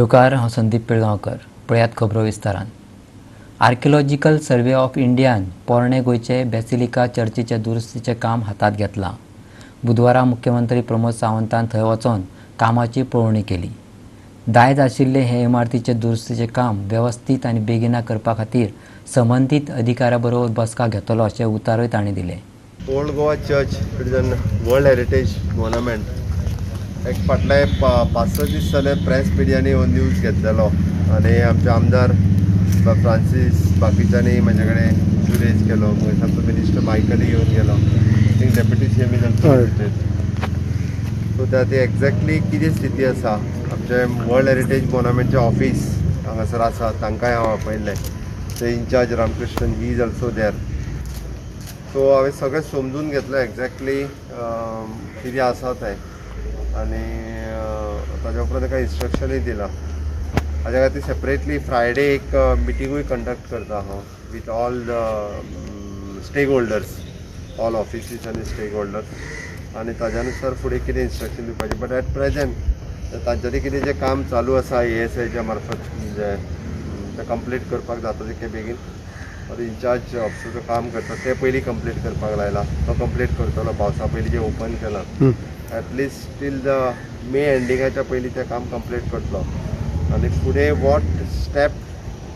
येवकार, हांव संदीप पिळगांवकर. पळयात खबरो विस्तारान. आर्किओलॉजिकल सर्वे ऑफ इंडियान पोरणे गोंयचे बेसिलिका चर्चीचे दुरुस्तीचें काम हातांत घेतलां. बुधवारा मुख्यमंत्री प्रमोद सावंतान थंय वचोन कामाची पळोवणी केली. दायज आशिल्ले हे इमारतीचे दुरुस्तीचें काम वेवस्थीत आनी बेगिना करपा खातीर संबंदीत अधिकाऱ्यां बरोबर बसका घेतलो अशें उतारूय तांणी दिलें. Old Goa church, it is an world heritage monument. एक फाटले 5-6 दीस जाले प्रेस मिडियांनी हो न्यूज घेतलेलो आनी आमचे आमदार फ्रांसीस बाकीच्यांनी म्हाजे कडेन इशू रेज केलो. मागीर आमचो मिनिस्टर मायकलय येवन गेलो. I think deputy CM is also visited. So त्या ती एक्झॅक्टली कितें स्थिती आसा, आमचें वर्ल्ड हेरिटेज मोन्युमेंटचें ऑफीस हांगासर आसा, तांकांय हांव आपयल्लें. ते in-charge Ramakrishnan, he is also there. So हांवें सगळें समजून घेतलें एक्झॅक्टली कितें आसा तें आनी ताज्या उपरांत ताका इन्स्ट्रक्शनूय दिलां. ताज्या खातीर सेपरेटली फ्रायडे एक मिटिंगूय कंडक्ट करता हांव with all the stakeholders, all offices आनी स्टेक होल्डर्स, आनी ताज्या नुसार फुडें कितें इन्स्ट्रक्शन दिवपाचें. बट एट प्रेजेंट तांच्यांनी कितें जें काम चालू आसा एएसआयच्या मार्फत जें तें कंप्लीट करपाक जाता तितके बेगीन. इन्चार्ज ऑफिसर जो काम करता तें पयलीं कंप्लीट करपाक लायला, तो कंप्लीट करतलो. पावसा पयलीं जें ओपन केलां at least till the May एंडिंगाच्या पयलीं तें काम कंप्लीट करतलो आनी फुडें what step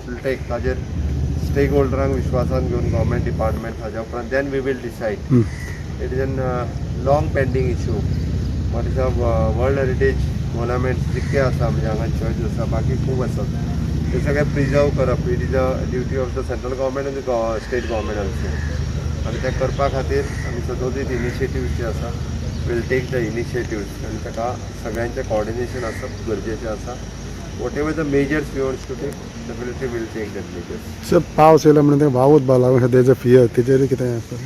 will take ताजेर स्टेक होल्डरांक विश्वासान घेवन गव्हर्मेंट डिपार्टमेंट ताज्या उपरांत then we will decide. It is an long pending issue. म्हाका दिसता वर्ल्ड हेरिटेज मोन्युमेंट्स जितके आसा, म्हणजे हांगा चर्च आसा, बाकी खूब आसात, ते सगळे प्रिजर्व करप it is a duty of the central government आनी स्टेट गव्हर्मेंट ऑल्सो. आनी तें करपा खातीर आमी सदोदीत इनिशिएटिव्स जे आसा वील टेक the initiatives आनी ताका सगळ्यांचें कॉर्डिनेशन आसप गरजेचें आसा. Whatever the measures we wants to take, definitely we'll take that measures. Sir, पावस येयला म्हणून ते वावत बा लागून तेजो फियर तेजेर कितें आसा?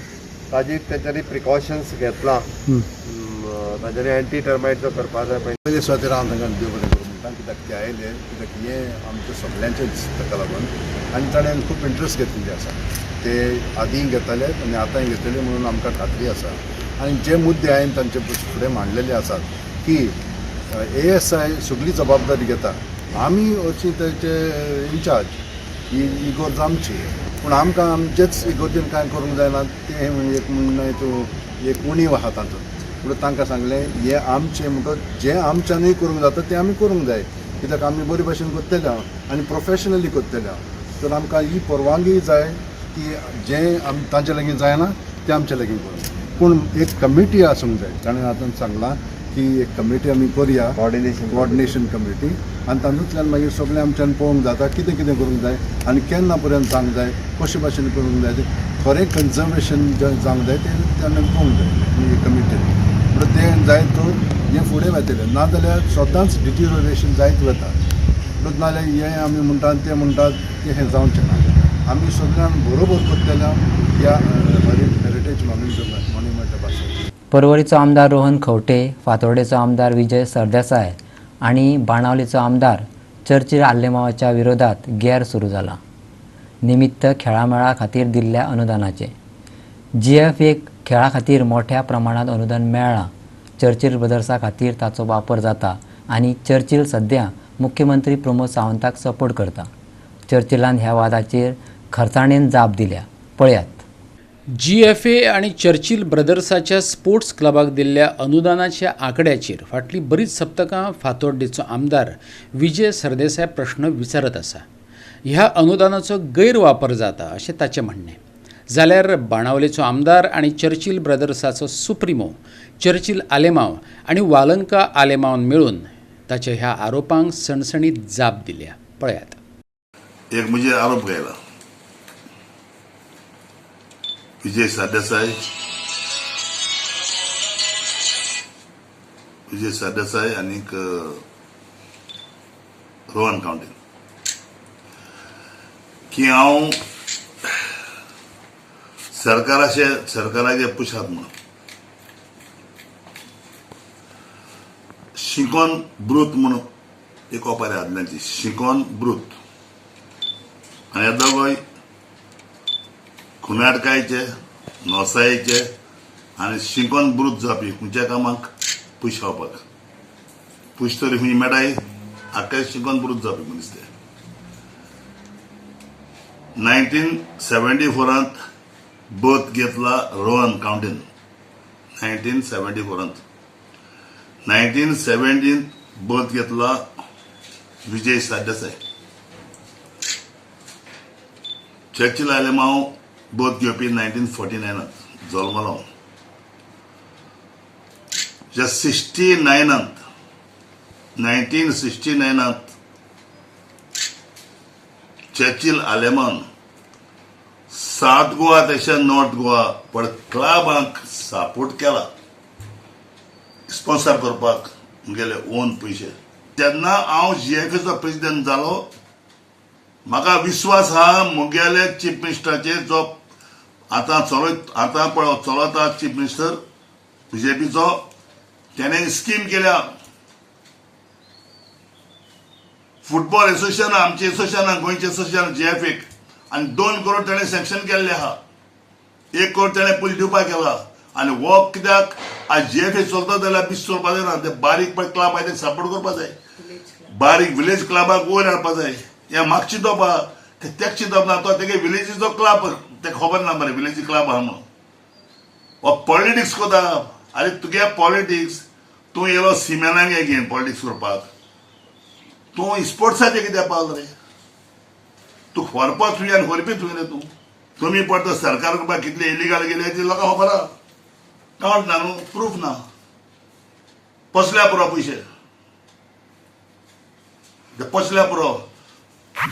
ताजी तेंच्यांनी प्रिकॉशन्स घेतला, तांच्यांनी एंटी टर्मायट जो करपा जाय पळय. पयले सुवातेर हांव तांकां देव बरें करूं म्हणटा, कित्याक ते आयले, कित्याक हें आमचें सगल्यांचेंच ताका लागून आनी ताणें खूब इंट्रस्ट घेतिल्ले आसा. ते आदींय घेताले आनी आतांय घेतले म्हणून आमकां खात्री आसा. आनी जे मुद्दे हांवें तांचे फुडें मांडलेले आसात की एएसआय सगळी जबाबदारी घेता, आमी हरशीं तेचे इन्चार्ज, ही इगोर्ज आमची, पूण आमकां आमचेच इगोर्जेन कांय करूंक जायना तें म्हणजे एक म्हणणें तूं एक उणीव आहा तातूंत. म्हणून तांकां सांगलें हें आमचें म्हणटकच जें आमच्यानूय करूंक जाता तें आमी करूंक जाय, कित्याक आमी बरे भाशेन करतले हांव आनी प्रोफेशनली करतले हांव. तर आमकां ही परवानगी जाय की जें आम तांचे लागीं जायना तें आमचे लागीं करूंक, पूण एक कमिटी आसूंक जाय. ताणें आतां सांगलां की एक कमिटी आमी करया, coordination coordination committee, आनी तातूंतल्यान मागीर सगळें आमच्यान पळोवंक जाता कितें कितें करूंक जाय आनी केन्ना पर्यंत जावंक जाय, कशे भाशेन करूंक जाय, तें खरें कन्जर्वेशन जें जावंक जाय तें ताणें पळोवंक जाय कमिटीन. म्हणटा तें जायत तर हें फुडें वतलें, नाजाल्यार सदांच डिटिरिओरेशन जायत वता. म्हणून नाजाल्यार हें आमी म्हणटात तें म्हणटात तें हें जावचें ना. आमी सगळ्यांक बरोबर करतले ह्या हेरिटेज मॉन्युमेंटा पासून. पर्वरीचो आमदार रोहन खंवटे, फातोर्डेचो आमदार विजय सरदेसाय आनी बाणावलीचो आमदार चर्चिल आलेमावाच्या विरोधात गेर सुरू जाला. निमित्त खेळामेळा खातीर दिल्ल्या अनुदानाचें. जीएफए खेळा खातीर मोठ्या प्रमाणात अनुदान मेळ्ळां. चर्चिल ब्रदर्सा खातीर ताचो वापर जाता आनी चर्चिल सद्या मुख्यमंत्री प्रमोद सावंताक सपोर्ट करता. चर्चिलान ह्या वादाचेर खरसाणेन जाप दिल्या. पळयात. जीएफए आनी चर्चिल ब्रदर्साच्या स्पोर्ट्स क्लबाक दिल्ल्या अनुदानाच्या आंकड्याचेर फाटलीं बरीच सप्तकां फातोड्डेचो आमदार विजय सरदेसाय प्रश्न विचारत आसा. ह्या अनुदानाचो गैरवापर जाता अशें ताचें म्हणणें. जाल्यार बाणावलेचो आमदार आनी चर्चिल ब्रदर्साचो सुप्रिमो चर्चिल आलेमाव आनी वालंका आलेमावन मेळून ताच्या ह्या आरोपांक सणसणीत जाप दिल्या. पळयात. एक म्हणजे आरोप घायला विजय सरदेसाय, विजय सरदेसाय आनीक रोहन खंवटे की हांव सरकाराचे सरकाराचे पुशात म्हणून शिकोन ब्रूत म्हणून एक ओपारी आदल्यांची, शिकोन ब्रूत, आनी हे दोगूय खुनाटकायचे नोसायेचे आनी शिकोन ब्रूत जावपी खंयच्या कामाक पयशे खावपाक, पयशे तरी खंय मेळटाय. आकाश शिकोन ब्रूत जावपी मनीस ते. 1974 बर्थ घेतला रोहन काउंटीन. 1974 1917 बर्थ घेतला विजय सरदेसाय. चर्चिल आलेमांव बर्थ घेवपी 1949 जल्मलो. ज्या 69 1969 चर्चिल आलेमान साउथ गोवा तशें नॉर्थ गोवा पण क्लबांक सपोर्ट केला स्पॉन्सर करपाक मुगेले ओन पयशे. तेन्ना हांव जीएफएचो प्रेसिडेंट जालो. म्हाका विस्वास आहा मुगेले चीफ मिनिस्टराचेर, जो आतां चलयत आतां पळय चलता चीफ मिनिस्टर बीजेपीचो, तेणें स्कीम केल्या. फुटबॉल एसोसिएशन आमचें एसोसिएशन गोंयचें एसोसिएशन जीएफएक आनी 2 करोड तेणें सँक्शन केल्ले आहा. 1 करोड तेणें पयलीं दिवपाक केला. आनी हो कित्याक आज जीएफए चलता जाल्यार बीस चलपा जायना. ते बारीक पळय क्लब आहा ते सपोर्ट करपा जाय. बारीक विलेज क्लबाक वयर हाडपा जाय. हें म्हाका चिंतप आहा, तेका चिंतप ना. तो तेगे विलेजीचो क्लब तेका खबर ना मरे विलेजी क्लब आहा म्हणून. हो पॉलिटिक्स करता. आरे तुगे पॉलिटिक्स तूं येयलो सिमेनाक घेवन पॉलिटिक्स करपाक. तूं स्पोर्ट्साचेर कित्याक पावलो रे? तूं व्हरपा थंय आनी व्हरपी थंय रे तूं. तुमी पडटा सरकार करपाक कितले इलिगल गेले ती लोकांक खबर आहा. कावंट ना न्हू, प्रूफ ना. पसल्या पुरो पयशे ते पसल्या पुरो.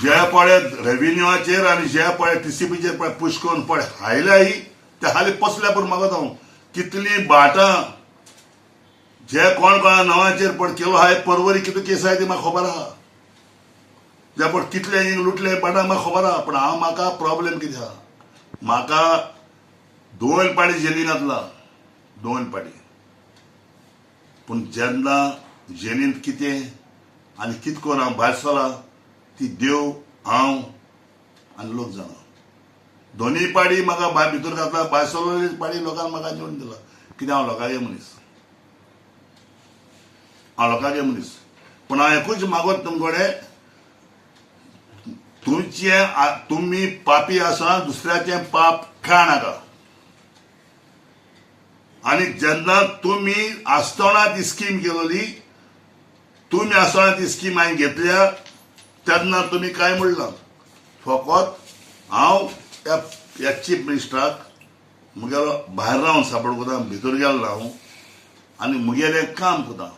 जे पळय रेविन्यूआचेर आनी जे पळय टीसीपीचेर पळय पुश करून पळय हायल्या ही ते हाली पसल्या पुरो मागत हांव. कितली बाटां जे कोण कोणा नांवाचेर पळय केलो आहाय परवरी कितें केस आहाय ती म्हाका खबर आहा. जे पळय कितले हिंग लुटले बाटां म्हाका खबर आहा. पूण हांव म्हाका प्रॉब्लेम कितें आहा, म्हाका 2 पाटी जेलीन घातला, 2 पाटी. पूण जेन्ना जेलीन कितें आनी कितें करून हांव भायर सरला ती देव हांव आनी लोक जाणा. 2 पाटी म्हाका भायर भितर घातला, भायर सरलो पाटी लोकांक म्हाका जेवण दिला. कितें हांव लोकांगे मनीस, हांव लोकांगे मनीस. पूण हांव एकूच मागत तुमकडे, तुमचें तुमी पापी आसा दुसऱ्याचें पाप खेळ नाका. आनी जेन्ना तुमी आसतना ती स्कीम केलोली, तुमी आसतना ती स्कीम हांवें घेतल्या तेन्ना तुमी कांय म्हणलां. फकत हांव ह्या चीफ मिनिस्टराक मुगेलो भायर रावन सपोर्ट करता, भितर गेलो हांव आनी मुगेलें काम करता.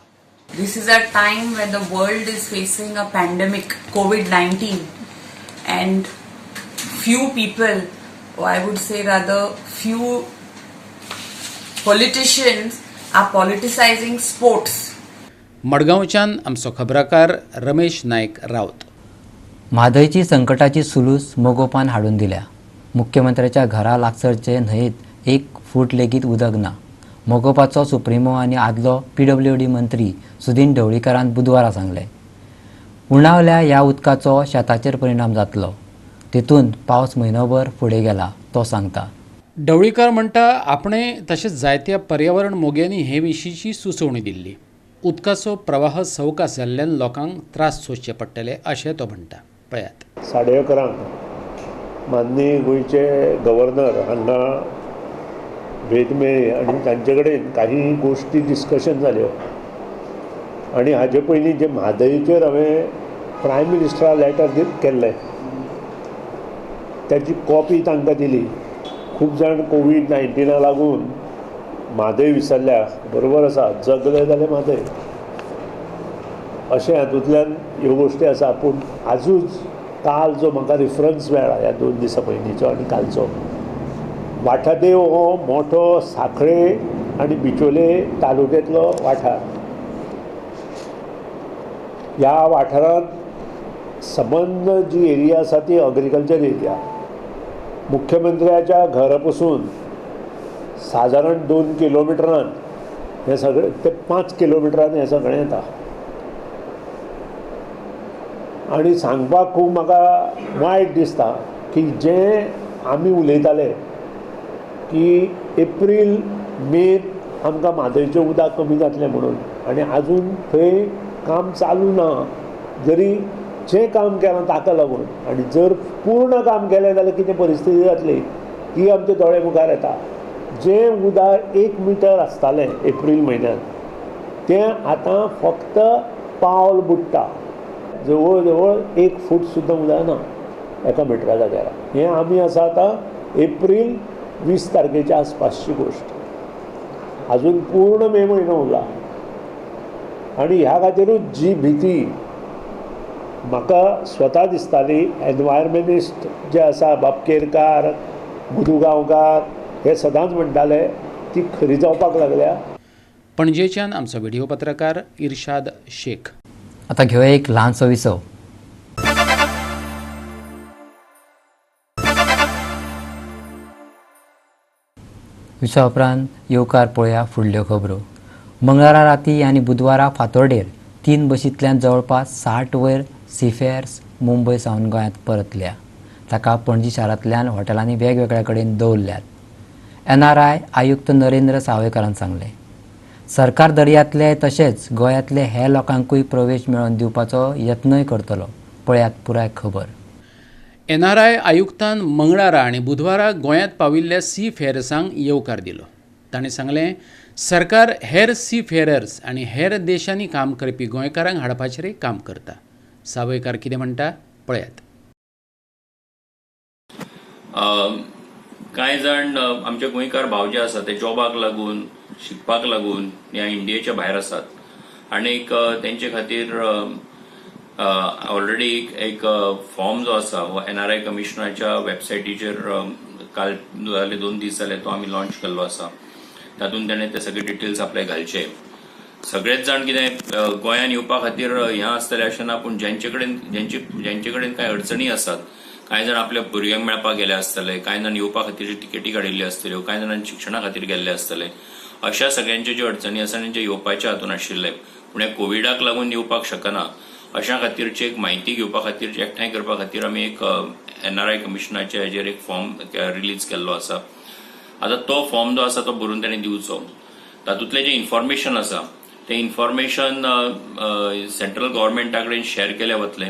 This is a time when the world is facing a pandemic, COVID-19, and few people, or I would say rather few politicians are politicizing sports. मडगांवच्यान आमचो खबराकार रमेश नायक राऊत. म्हादयची संकटाची सुलूस मगोपान हाडून दिल्या. मुख्यमंत्र्याच्या घरा लागसरचे न्हंयेत 1 फूट लेगीत उदक ना. मगोपाचो सुप्रिमो आनी आदलो PWD मंत्री सुदीन ढवळीकारान बुधवारा सांगलें, उणावल्या ह्या उदकाचो शेताचेर परिणाम जातलो. तेतून पावस म्हयनोभर फुडें गेला तो सांगता. ढवळीकार म्हणटा आपणे तशेंच जायत्या पर्यावरण मोग्यांनी हे विशींची सुचोवणी दिल्ली. उदकाचो प्रवाह सवकास जाल्ल्यान लोकांक त्रास सोंसचे पडटले अशें तो म्हणटा. पळयात. 11:30 माननीय गोंयचे गव्हर्नर हांगा भेट मेळ्ळी आनी तांचे कडेन काही गोश्टी डिस्कशन जाल्यो. आनी हाजे पयलीं जे म्हादयचेर हांवें प्रायम मिनिस्टरा लेटर केल्लें ताची कॉपी तांकां दिली. खूब जाण कोवीड-19 लागून म्हादय विसरल्या, बरोबर आसा, जगले जाल्यार म्हादय अशें हातूंतल्यान ह्यो गोश्टी आसा. पूण आजूच काल जो म्हाका रिफरन्स मेळ्ळा ह्या 2 दिसां पयलींचो आनी कालचो, वाठादेव हो मोठो साखळे आनी बिचोले तालुक्यांतलो वाठार. ह्या वाठारांत सबंद जी एरिया आसा ती अग्रिकल्चर एरिया. मुख्यमंत्र्याच्या घरा पसून सादारण 2 किलोमिटरान हें सगळें ते 5 किलोमिटरान हें सगळें येता. आनी सांगपाक खूब म्हाका वायट दिसता की जें आमी उलयताले की एप्रील मेत आमकां म्हादयचें उदक कमी जातलें म्हणून, आनी आजून थंय काम चालू ना. जरी जें काम केलां ताका लागून आनी जर पूर्ण काम केलें जाल्यार कितें परिस्थिती जातली ती आमच्या दोळे मुखार येता. जें उदक 1 मिटर आसतालें एप्रील म्हयन्यान तें आतां फक्त पावल बुडटा, जवळ जवळ 1 फूट सुद्दां उदक ना 1 मिटरा जाग्यार. हें आमी आसा आतां एप्रील 20 तारखेच्या आसपासची गोश्ट, अजून पूर्ण मे म्हयनो उरला. आनी ह्या खातीरूच जी भिती म्हाका स्वता दिसताली, एनवायरमेंटिस्ट जे आसा बाब केरकार, मुदू गांवकार हे सदांच म्हणटाले, ती खरी जावपाक लागल्या. पणजेच्यान आमचो व्हिडिओ पत्रकार इर्शाद शेख. आता घेवया एक ल्हानसो विसव. विसवा उपरांत येवकार पळोवया फुडल्यो खबरो. मंगळारा राती आनी बुधवारा फातोर्डेर 3 बशींतल्यान जवळपास 60 वयर सीफेअर्स मुंबय सावन गोंयांत परतल्या. ताका पणजी शारांतल्यान हॉटेलांनी वेगवेगळ्या कडेन दवरल्यात. NRI आयुक्त नरेंद्र सावयकारान सांगलें, सरकार दर्यांतले तशेंच गोंयांतले हे लोकांकूय प्रवेश मेळोवन दिवपाचो यत्नय करतलो. पळयात पुराय खबर. NRI आयुक्तान मंगळारा आनी बुधवारा गोंयांत पाविल्ल्या सी फेरर्सांक येवकार दिलो. ताणें सांगलें, सरकार हेर सी फेरर्स आनी हेर देशांनी काम करपी गोंयकारांक हाडपाचेर काम करता. सावयकार कितें म्हणटा पळयात. कांय जाण आमचे गोंयकार भाव जे आसा ते जॉबाक लागून, शिकपाक लागून ह्या इंडियेच्या भायर आसात आनीक तेंचे खातीर ऑलरेडी एक फॉर्म जो आसा हो NRI कमिशनराच्या वेबसायटीचेर काल जाले 2 दीस जाले तो आमी लॉन्च केल्लो आसा. तातूंत ताणें ते सगळे डिटेल्स आपले घालचे. सगळेच जाण कितें गोंयान येवपा खातीर हें आसतलें अशें ना, पूण ज्यांचे कडेन कांय अडचणी आसात, कांय जाण आपल्या भुरग्यांक मेळपाक गेले आसतले, कांय जाण येवपा खातीर तिकेटी काडिल्ली आसतल्यो, कांय जाणांनी शिक्षणा खातीर गेल्ले आसतले, अशा सगळ्यांच्यो ज्यो अडचणी आसा तांचे येवपाच्या हातून आशिल्ले पूण ह्या कोविडाक लागून येवपाक शकना अशा खातीरची एक म्हायती घेवपा खातीर, एकठांय करपा खातीर आमी एक NRI कमिशनाच्या हेजेर एक फॉर्म रिलीज केल्लो आसा. आतां तो फॉर्म जो आसा तो भरून ताणें दिवचो. तातूंतलें जें इन्फॉर्मेशन आसा तें इन्फॉर्मेशन सेंट्रल गव्हर्मेंटा कडेन शेअर केलें वतलें,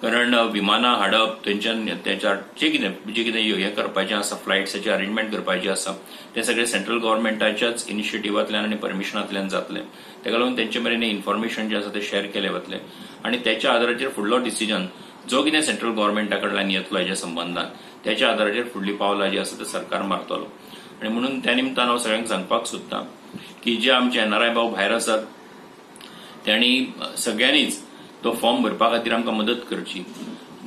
कारण विमानां हाडप तेंच्यान तेच्या जे कितें हें करपाचें आसा, फ्लायट्साचें अरेंजमेंट करपाचें आसा तें सगळें सेंट्रल गव्हर्मेंटाच्याच इनिशिएटिवांतल्यान आनी परमिशनांतल्यान जातलें. तेका लागून तेंचे मेरेन इन्फॉर्मेशन जें आसा तें शेअर केलें वतलें आनी तेच्या आदाराचेर फुडलो डिसिजन जो कितें सेंट्रल गव्हर्मेंटा कडल्यान येतलो हेच्या संबंदान तेच्या आदाराचेर फुडलीं पावलां जीं आसा तें सरकार मारतलो. आनी म्हणून त्या निमतान हांव सगळ्यांक सांगपाक सोदतां की जे आमचे NRI भाव भायर आसात तांणी सगळ्यांनीच तो फॉर्म भरपा खातीर आमकां मदत करची.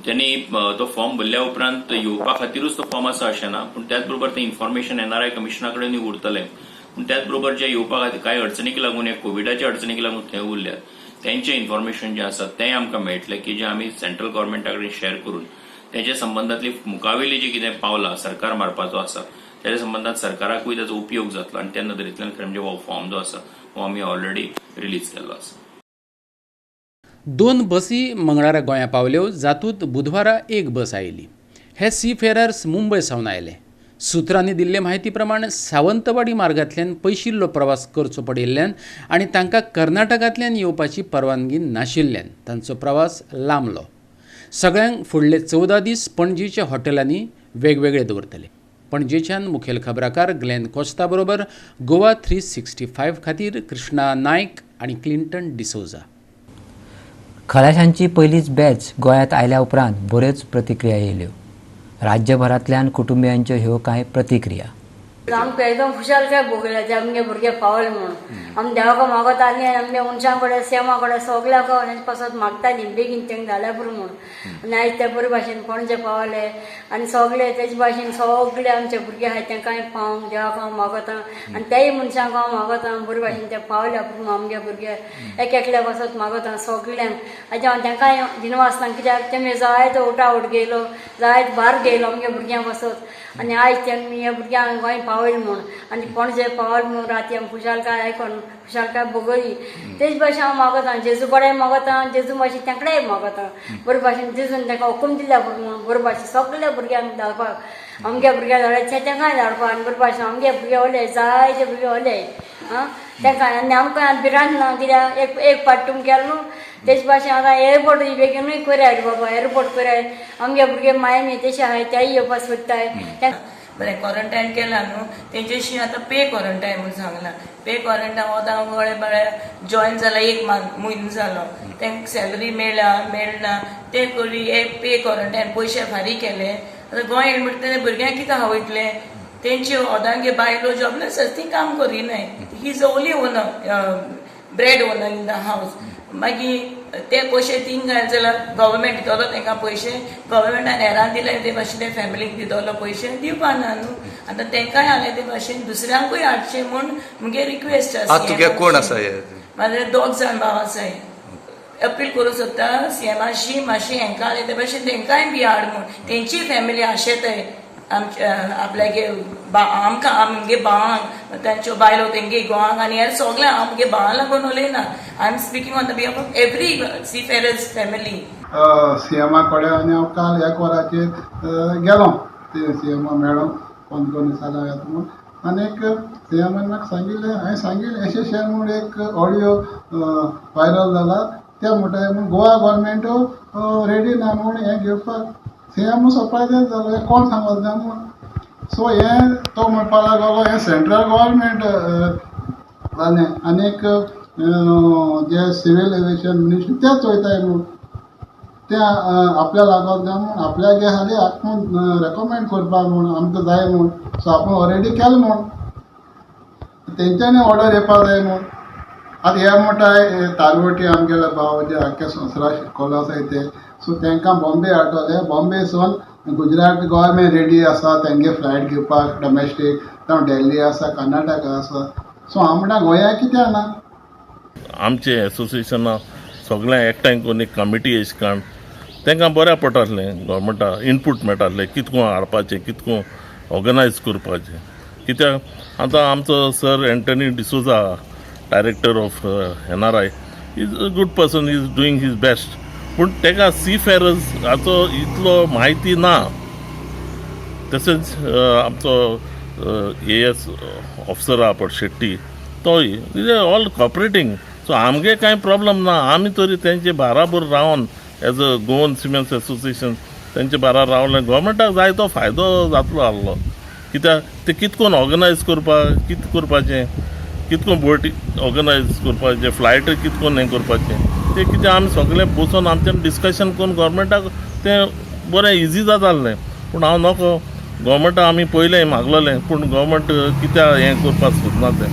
त्यांनी तो फॉर्म भरल्या उपरांत येवपा खातीरूच तो फॉर्म आसा अशें ना, पूण त्याच बरोबर तें इन्फॉर्मेशन NRI कमिशना कडेन उरतलें. पूण त्याच बरोबर जे येवपा खातीर कांय अडचणीक लागून, ह्या कोविडाच्या अडचणीक लागून थंय उरल्यात तेंचें इन्फॉर्मेशन जें आसा तेंय आमकां मेळटलें की जें आमी सेंट्रल गव्हर्मेंटा कडेन शेअर करून तेच्या संबंदांतली मुखावेली जी कितें पावलां सरकार मारपाचो आसा तेच्या संबंदांत सरकाराकूय ताचो उपयोग जातलो. आनी त्या नदरेंतल्यान खरें म्हणजे हो फॉर्म जो आसा हो आमी ऑलरेडी रिलीज केल्लो आसा. 2 बसी मंगळारा गोंया पावल्यो, जातूंत बुधवारा 1 बस आयली. हे सी फेरर्स मुंबय सावन आयले. सुत्रांनी दिल्ले म्हायती प्रमाण सावंतवाडी मार्गांतल्यान पयशिल्लो प्रवास करचो पडिल्ल्यान आनी तांकां कर्नाटकांतल्यान येवपाची परवानगी नाशिल्ल्यान तांचो प्रवास लांबलो. सगळ्यांक फुडले 14 दीस पणजीच्या हॉटेलांनी वेगवेगळे दवरतले. पणजेच्यान मुखेल खबराकार ग्लॅन कोस्ता बरोबर गोवा 365 खातीर कृष्णा नायक आनी क्लिंटन डिसोजा. खलाशांची पयलीच बॅच गोंयांत आयल्या उपरांत बऱ्योच प्रतिक्रिया येयल्यो. राज्यभरांतल्यान कुटुंबियांच्यो ह्यो कांय प्रतिक्रिया. आमकां एकदम खुशालकाय भोगल्या ते आमगे भुरगे पावले म्हणून. आमी देवाक मागतालीं आनी आमगे मनशां कडेन सेमा कडेन सगल्याक पासत मागतालीं बेगीन तेंका जाल्यार पुरो म्हणून. आनी आयज ते बरे भाशेन पणजे पावले आनी सगळे तेजे भाशेन सगळे आमचे भुरगे आहाय तेंकांय पावंक देवाक हांव मागता आनी तेय मनशांक हांव मागता बरे भाशेन ते पावल्या पुरो आमगे भुरगे एक एकल्या पासत मागता सगल्यांक. आनी हांव तेंकांय दिनवासना कित्याक तेमी जायतो उटाउट गेलो, जायत भार गेलो आमगे भुरग्यां पासत. आनी आयज तेमी ह्या भुरग्यांक गोंय पावयलें म्हूण आनी पणजे पावलें म्हूण राती आमी खुशालकाय आयकोन खुशालकाय भोगली. तेच भाशेन हांव मागता जेजू कडेन मागता, जेजू भाशेन तेंकडेय मागता बरे भाशेन जेजून तेका हुकूम दिल्या म्हूण बरे भाशेन सगल्या भुरग्यांक धाडपाक, आमगे भुरग्यांक धाडचे तेंकांय धाडपाक. आनी बरे भाशेन आमगे भुरगे ओले जायते भुरगे ओले आं तेंकां. आनी आमकां भिरांत ना कित्याक एक एक फावट तुमी केलो न्हू तेच भाशेन आतां एअरपोर्ट बेगीनूय करया रे बाबा, एअरपोर्ट करया. आमगे भुरगे मायमी तशें आहाय तेय येवपाक सोदताय. बरें क्वॉरंटायन केला न्हू तेंच्याशी आतां पे क्वॉरंटायन म्हूण सांगलां. पे क्वॉरंटायन आतां गोळे बळे जॉयन जाला, एक म्हयनो जालो, तांकां सॅलरी मेळ्ळा मेळना ते करी हे पे क्वॉरंटायन पयशे फारीक केले. आतां गोंय म्हणटा ते भुरग्यांक कितें खावयतले? तेंची ओदांगे बायलो जॉबलेस आसा, ती काम करिनाय. He is only owner, bread owner in the house. मागीर ते पयशे थिंग घाल जाल्यार गव्हर्मेंट दितलो तांकां पयशे, गव्हर्मेंटान हेरान दिले ते भाशेन ते फॅमिलीक दितलो पयशे दिवपा ना न्हू. आतां तांकांय हाडले ते भाशेन दुसऱ्यांकूय हाडचे म्हूण मुगे रिक्वेस्ट आसा. तुगे कोण आसा? म्हाजे दोग जाण भाव आसाय. अपील करूं सोदता सीएमाशी मातशी हेंकां हाडले ते भाशेन तेंकांय बी हाड म्हूण, तेंची फॅमिली आशेताय आमच्या आपल्यागे आमकां आमगे भावांक, तांच्यो बायलो तेंगे गोवांक आनी हेर सगळें आमगे भावां लागून उलयना. I am speaking on the behalf of every seafarers family. सीएमा कडेन आनी हांव काल एक वराचेर गेलो, ते सीएमा मेळोंक कोण कोण दिसालो येता म्हूण. आनीक सीएमान म्हाका सांगिल्लें, हांवें सांगिल्लें अशें अशें म्हूण एक ऑडियो व्हायरल जाला, ते म्हणटाय म्हूण गोवा गव्हर्मेंट रेडी ना म्हूण हें घेवपाक. सीएम सरप्रायज जालो, हें कोण सांगत ना म्हूण. सो हें तो म्हणपाक लागलो हें सेंट्रल गव्हर्मेंट जालें आनीक जे सिवील एविएशन मिनिस्ट्री तेच चोयताय म्हूण, तें आपल्या लागत ना म्हूण, आपल्यागे हाली आपूण रेकमेंड करपाक म्हूण आमकां जाय म्हूण. सो आपूण ऑलरेडी केलें म्हूण तेंच्यांनी ऑर्डर येवपाक जाय म्हूण. आतां हे म्हणटाय तारवटी आमगेले भाव जे आख्ख्या संवसाराक शिकलो आसाय ते, सो तांकां बॉम्बे हाडटले, बॉम्बे सून गुजरात गव्हर्मेंट रेडी आसा तेंगे फ्लायट घेवपाक डोमेस्टीक, जावं दिल्ली आसा, कर्नाटका आसा. सो हांव म्हणटा गोंया कित्याक ना? आमचें एसोसिएशना सगळें एकठांय करून एक कमिटी अशें काडून तांकां बऱ्या पडटासलें, गव्हर्मेंटा इनपूट मेळटासलें कितको हाडपाचें, कितको ऑर्गनायज करपाचें. कित्याक आतां आमचो sir Anthony D'Souza, director of NRI, is a good person, is doing his best. पूण ताका सी फेरर्स हाचो इतलो म्हायती ना. तशेंच आमचो एएस ऑफिसर आहा पळय शेट्टी, तोय is all cooperating. सो आमगे कांय प्रॉब्लम ना, आमी तरी तेंचे बाराबर रावन as a Goan seamen's association तेंचे बाराबर रावले गव्हर्मेंटाक जाय तो फायदो जातलो आहलो. कित्याक ते कितकोन ऑर्गनायज करपाक, कित करपाचें, कितको बोटी ऑर्गनायज करपाचें, फ्लायट कितकोन हें करपाचें, तें कितें आमी सगळें बसून आमच्यान डिस्कशन करून गव्हर्मेंटाक तें बरें इजी जातालें. पूण हांव नको गव्हर्मेंटाक आमी पयलें मागलेलें, पूण गव्हर्मेंट कित्याक हें करपाक सोदना तें.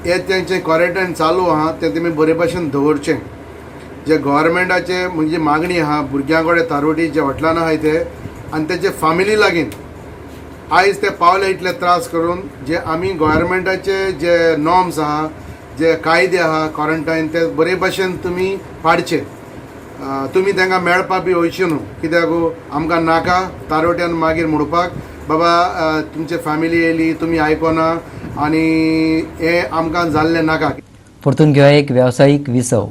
हें तेंचें क्वॉरंटायन चालू आहा तें तुमी बरे भाशेन दवरचें. जे गव्हर्मेंटाचे म्हणजे मागणी आहा भुरग्यां कडेन तारोटी जे हॉटेलान आहाय ते आनी तेजे फॅमिली लागीं आयज ते पावले इतले त्रास करून, जे आमी गव्हर्मेंटाचे जे नॉर्म्स आहा, जे कायदे आहा क्वॉरंटायन, ते बरे भाशेन तुमी पाडचे. तुमी तांकां मेळपाक बी वयचे न्हू, कित्याक आमकां नाका तारोट्यान मागीर म्हणपाक बाबा तुमचे फॅमिली येयली तुमी आयकोना आनी हें आमकां जाल्लें नाका. परतून घेवया एक वेवसायीक विसव.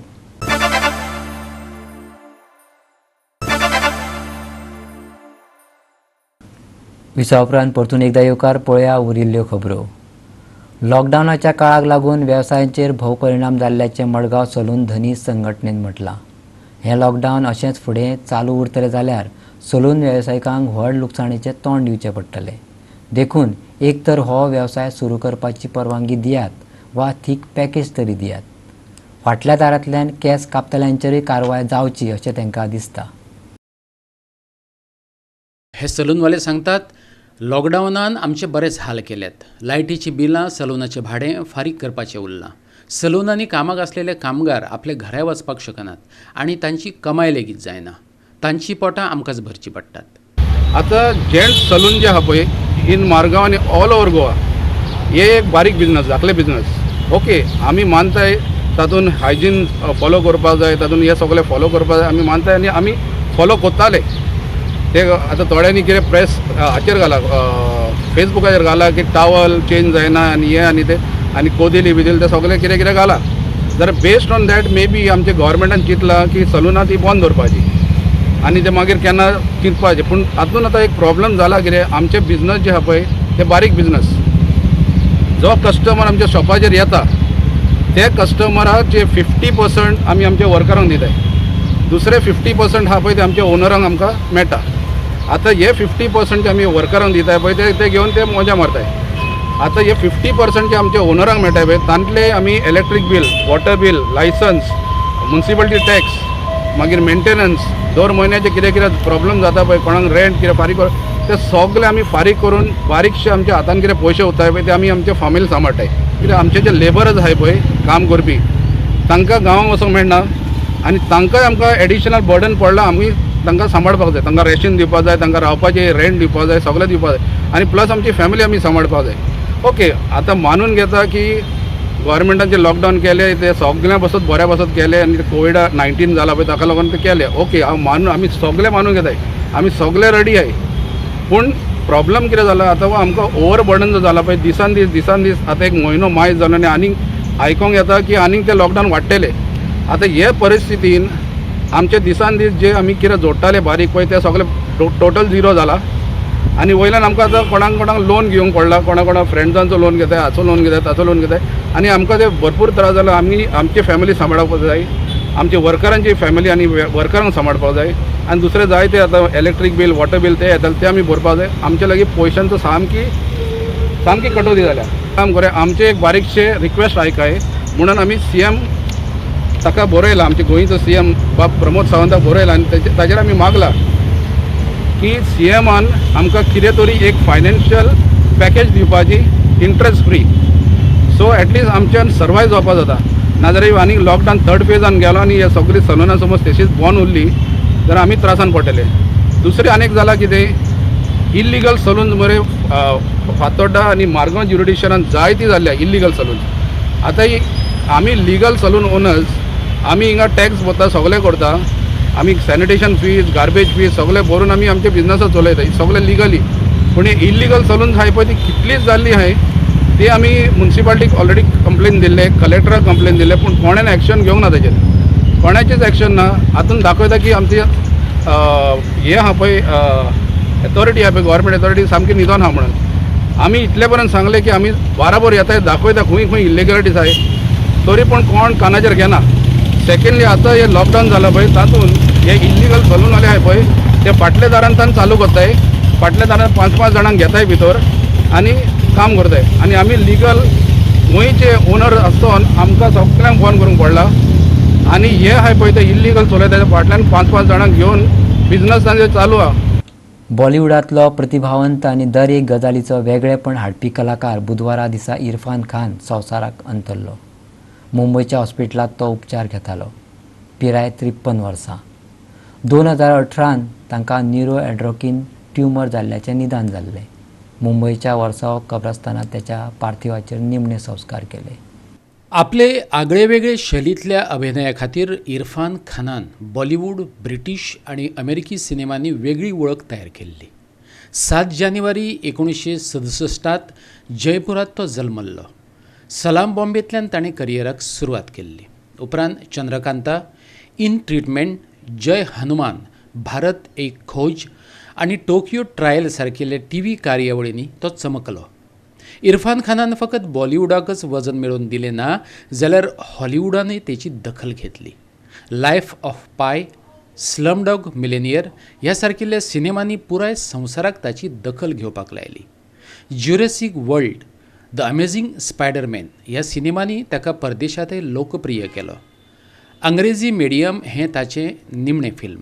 विसवा उपरांत परतून एकदा येवकार पळया उरिल्ल्यो खबरो. लॉकडावनाच्या काळाक लागून वेवसायांचेर भोव परिणाम जाल्ल्याचें मडगांव सलून धनी संघटनेन म्हटलां. हें लॉकडावन अशेंच फुडें चालू उरतलें जाल्यार सलून वेवसायिकांक व्हड लुकसाणेचें तोंड दिवचें पडटलें. देखून एक तर हो वेवसाय सुरू करपाची परवानगी दियात वा थीक पॅकेज तरी दियात. फाटल्या दारांतल्यान केंस कापतल्यांचेरूय कारवाय जावची अशें तांकां दिसता. हे सलूनवाले सांगतात लॉकडावनान आमचे बरेच हाल केल्यात. लायटीची बिलां, सलूनाचें भाडें फारीक करपाचें उरलां. सलूनांनी कामाक आसलेले कामगार आपले घरा वचपाक शकनात आनी तांची कमाय लेगीत जायना. तांची पोटां आमकांच भरची पडटात. आतां जेंट्स सलून जे आहा पळय इन मारगांव आनी ऑल ओवर गोवा, हे एक बारीक बिजनस, धाकले बिजनस. ओके, आमी मानताय तातूंत हायजीन फॉलो करपाक जाय, तातूंत हे सगळें फॉलो करपाक जाय, आमी मानताय आनी आमी फॉलो करताले. ते आतां थोड्यांनी कितें प्रेस हाचेर घाला, फेसबुकाचेर घाला की टावल चेंज जायना आनी हें आनी तें आनी कोदेली बिदेली तें सगळें कितें कितें घाला. जाल्यार based on that may be आमच्या गव्हर्मेंटान चिंतलां की सलुनां ती बंद दवरपाची आनी ते मागीर केन्ना चिंतपाचें. पूण हातूंत आतां एक प्रॉब्लम जाला कितें, आमचे बिजनस जे आहा पळय ते बारीक बिजनस. जो कस्टमर आमच्या शॉपाचेर येता ते कस्टमराक जे 50% आमी आमच्या वर्करांक दिताय. दुसरे 50% आहा पळय ते आमच्या ओनरांक आमकां मेळटा. आतां हे 50% जे आमी वर्करांक दिताय पळय ते घेवन ते मजा मारताय. आतां हे 50% जे आमच्या ओनरांक मेळटाय पळय तांतले आमी electric bill, water bill, licence, municipality tax, मागीर मेंटेनन्स, दर म्हयन्याचे कितें कितें प्रॉब्लम जाता पळय, कोणाक रेंट कितें फारीक कर, ते सगळे आमी फारीक करून बारीकशे आमच्या हातान कितें पयशे उरताय पळय ते आमी आमच्या फामिली सांबाळटाय. कित्याक आमचे जे लेबरच आहाय पळय काम करपी तांकां गांवांक वचोंक मेळना आनी तांकांय आमकां एडिशनल बर्डन पडलां. आमी तांकां सांबाळपाक जाय, तांकां रेशन दिवपाक जाय, तांकां रावपाचें रेंट दिवपाक जाय, सगळें दिवपाक जाय आनी प्लस आमची फॅमिली आमी सांबाळपाक जाय. ओके, आतां मानून घेता की गव्हर्मेंटान जे लॉकडावन केलें ते सगळ्यां पासत बऱ्या पासत केलें आनी कोविड-19 जाला पळय ताका लागून ते केलें. ओके, हांव मानून आमी सगळे मानून घेताय, आमी सगळे रेडी आहाय. पूण प्रॉब्लम कितें जाला आतां आमकां ओवर बर्डन जो जाला पळय दिसान दीस दिसान दीस, आतां एक म्हयनो मायज जालो आनी आनीक आयकोंक येता की आनीक ते लॉकडावन वाडटले. आतां हे परिस्थितीन आमचे दिसान दीस जे आमी कितें जोडटाले बारीक पळय ते सगळे टोटल झिरो जाला आनी वयल्यान आमकां आतां कोणाक कोणाक लोन घेवंक पडला, कोणा कोणा फ्रेंड्सांचो लोन घेताय, हाचो लोन घेताय, ताचो लोन घेताय आनी आमकां ते भरपूर त्रास जाला. आमी आमची फॅमिली सांबाळपाक जाय, आमचे वर्करांची फॅमिली आनी वर्करांक सांबाळपाक जाय आनी दुसरें जाय ते आतां इलेक्ट्रीक बील, वॉटर बील ते येताले ते आमी भरपाक जाय. आमचे लागीं पयशांचो सामकी सामकी कटोती जाल्या. काम करूया, आमचें एक बारीकशें रिक्वेस्ट आयकाय म्हणून आमी सीएम ताका बरयलां, आमचे गोंयचो सीएम बाब प्रमोद सावंताक बरयला आनी ताजेर आमी मागलां की सीएमान आमकां कितें तरी एक फायनान्शियल पॅकेज दिवपाची, इंट्रस्ट फ्री, सो एटलिस्ट आमच्यान सर्वायव जावपा जाता. नाजाल्यार आनीक लॉकडावन थर्ड फेजान गेलो आनी हे सगळीं सलुनां समज तशीच बंद उरली जाल्यार आमी त्रासान पडटले. दुसरें आनीक जालां कितें, इल्लिगल सलून मरे फातोड्डा आनी मारगांव ज्युरिडिक्शनान जायती जाल्ल्या इल्लिगल सलून. आतां आमी लिगल सलून ओनर्स आमी हिंगा टॅक्स भरता, सगळें करता, आमी सॅनिटेशन फीज, गार्बेज फीज सगळें भरून आमी आमचे बिजनसां चलयता, सगळें लिगली. पूण हे इल्लिगल सलून आहाय पळय ती कितलीच जाल्ली आहाय ती आमी मुन्सिपाल्टीक ऑलरेडी कंप्लेन दिल्ले, कलेक्टराक कंप्लेन दिल्ले, पूण कोणेन एक्शन घेवंक ना ताजेर, कोणाचेच एक्शन ना. हातून दाखयता की आमची हे आहा पळय एथॉरिटी आहा पळय, गव्हर्मेंट एथॉरिटी सामकी न्हिदोन आहा म्हणून आमी इतले पर्यंत सांगलें की आमी बाराबर येताय, दाखयता खंय खंय इल्लिगलिटीज आहाय, तरी पूण कोण कानाचेर घेना. सेकेंडली आतां हे लॉकडावन जालां पळय तातूंत हे इल्लिगल सलूनवाले आहाय पळय ते फाटल्या दारान चालू करताय, फाटल्या दारान 5-5 जाणांक घेताय भितर आनी काम करताय. आनी आमी लिगल गोंयचे ओनर आसतोन आमकां सगळ्यांक फोन करूंक पडला आनी हे आहाय पळय ते इल्लिगल चलयता फाटल्यान 5-5 जाणांक घेवन बिजनस तांचे चालू आहा. बॉलिवूडांतलो प्रतिभावंत आनी दर एक गजालीचो वेगळेपण हाडपी कलाकार बुधवारा दिसा इरफान खान संवसाराक अंतरलो. मुंबयच्या हॉस्पिटलांत तो उपचार घेतालो. पिराय 53 वर्सां. 2018 तांकां न्युरो एन्डोक्राइन ट्युमर जाल्ल्याचें निदान जाल्लें. मुंबयच्या वर्साव कब्रस्तानांत त्याच्या पार्थिवाचेर निमणे संस्कार केले. आपले आगळे वेगळे शैलींतल्या अभिनया खातीर इरफान खानान बॉलिवूड, ब्रिटीश आनी अमेरिकी सिनेमांनी वेगळी वळख तयार केल्ली. 7 जानेवारी 1967 जयपुरांत तो जल्मल्लो. सलाम बॉम्बेंतल्यान ताणें करियराक सुरवात केल्ली. उपरांत चंद्रकांता, इन ट्रिटमेंट, जय हनुमान, भारत एक खोज आनी टोकियो ट्रायल सारकिल्ल्या टीव्ही कार्यावळींनी तो चमकलो. इरफान खानान फकत बॉलिवूडाकच वजन मेळोवन दिलें ना जाल्यार हॉलिवूडानय तेची दखल घेतली. Life of Pi, Slumdog Millionaire ह्या सारकिल्ल्या सिनेमांनी पुराय संवसाराक ताची दखल घेवपाक लायली. Jurassic World, the Amazing Spiderman ह्या सिनेमांनी ताका परदेशांतय लोकप्रिय केलो. अंग्रेजी मिडियम हें ताचें निमणें फिल्म.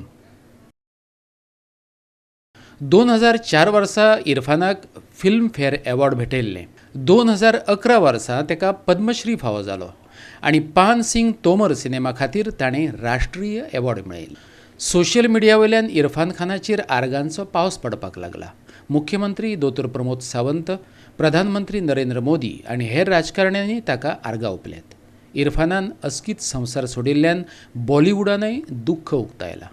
2004 वर्सा इरफानाक फिल्मफेअर अवॉर्ड भेटयल्लें. 2011 वर्सा ताका पद्मश्री फावो जालो आनी पान सिंग तोमर सिनेमा खातीर ताणें राष्ट्रीय अवॉर्ड मेळयलो. सोशल मिडिया वयल्यान इरफान खानाचेर आर्गांचो पावस पडपाक लागला. मुख्यमंत्री दोतोर प्रमोद सावंत, प्रधानमंत्री नरेंद्र मोदी आनी हेर राजकारण्यांनी ताका आर्गां ओंपल्यात. इरफानान अचकीत संवसार सोडिल्ल्यान बॉलिवूडानय दुख्ख उक्तायलां.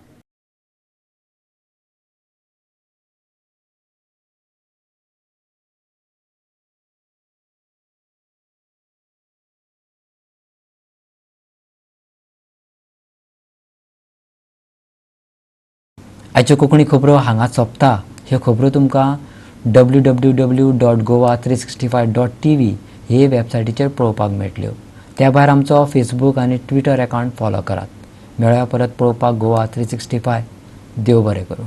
आयच्यो कोंकणी खबरो हांगा सोंपता. ह्यो खबरो तुमकां www.goa365.tv हे वेबसायटीचेर पळोवपाक मेळटल्यो. त्या भायर आमचो फेसबूक आनी ट्विटर अकावंट फॉलो करात. मेळया परत पळोवपाक गोवा 365. देव बरें करूं.